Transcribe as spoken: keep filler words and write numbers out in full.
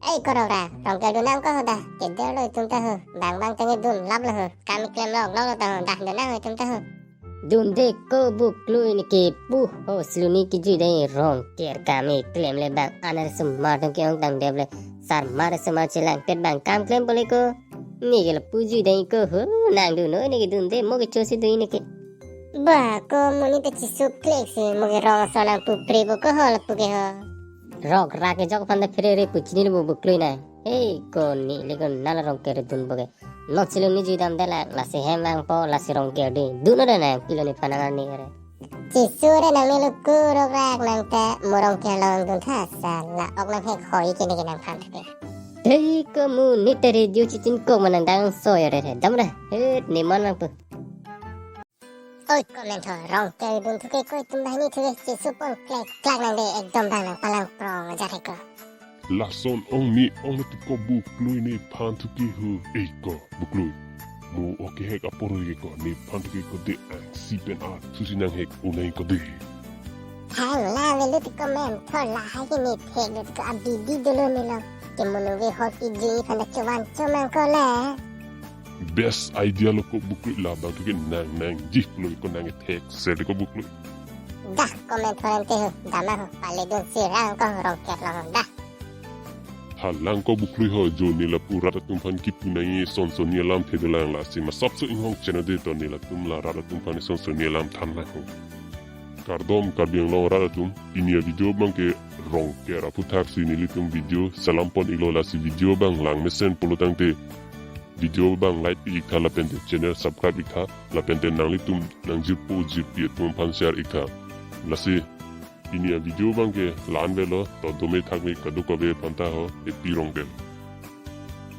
Ei ko Rokrak, Rongker dun nang ko ho dah. Kedetlo itum ta ho. Bang bang tenge dun lap lo ho. Kam keklem lo ok lo ta ho. Dah dun nang ho itum ta ho. Dunde ko Buklui ne kepu ho, silo ne kejui dei Rongker kam keklem le bang, aner osomar atum ke-ong tangdep le, sarmar osomar chelangpet bang kam klem pole ko. Ne ke lapu jui dei ko ho, nang dun noi ne ke dunde, mo kecho si dun ne ke. Ba ko mo ne ta chesuklek si, mo ke rong ason nangpupre po ko ho lapu ke ho. Rokrak kejok aphan ta phere re pu chinilo Buklui nang. Hei ko ne le ko nala Rongker dun po ke. Non silo ne jui damde lang, lasi hem vangpo, lasi Rongker dei. Dun non nang, pilo nephan nang ne re. Chesu re nang ne lo ko Rokrak, nang ta mo Rongker along dun tha, sala ok nang hek hoi ke ne ke nangphan thake. Dei ko mo ne ta radio chichin ko ma nang dang soi re re. Dam re. Het ne man vangpo. Oi ko Menthor, Rongker dun thuke ko itum banghini thuke chesu pon klek klak nang dei, ekdom bang nang palang prong ajar he ko. Lason ong ne ong le ti ko Buklui nephan thuke ho. Ei ko Buklui, mo ok kehek apor ho ke ko, nephan thuke ko dei, angsi pen athu si nang hek unai ko dei. Thang la velo ti ko Menthor, lahai ke ne thek lo ti ko, abidi dolo ne lo. Ke mo nove hot ki jui aphan ta chovan chomang ko le. Best idea lo ko Buklui, labang thuke nang nangji pulo ko nang thek ser ko Buklui. Dah ko Menthor ante ho, dam ho, pale dun si rang ko Rongker along dah. Halang ko Buklui ho, jo ne lapu rat atum aphan kipu nangji son son ne alam thedo lang, lasi masap so inghong channel dei to, ne latum la rat atum aphan son son ne alam than lang ho. Kardom Karbi Anglong rat atum, pini avideo abang ke Rongker aphuthak si nelitum video selam pon iklo, lasi video abang lang mesen pulo tangte video abang like pi ik tha, lapen te channel subscribe ik tha, lapen te nanglitum nangjirpo jirpi atum aphan share ik tha. Lasi pini avideo abang ke la-an velo, to dome thakme kadokave aphan ta ho, happy Rongker.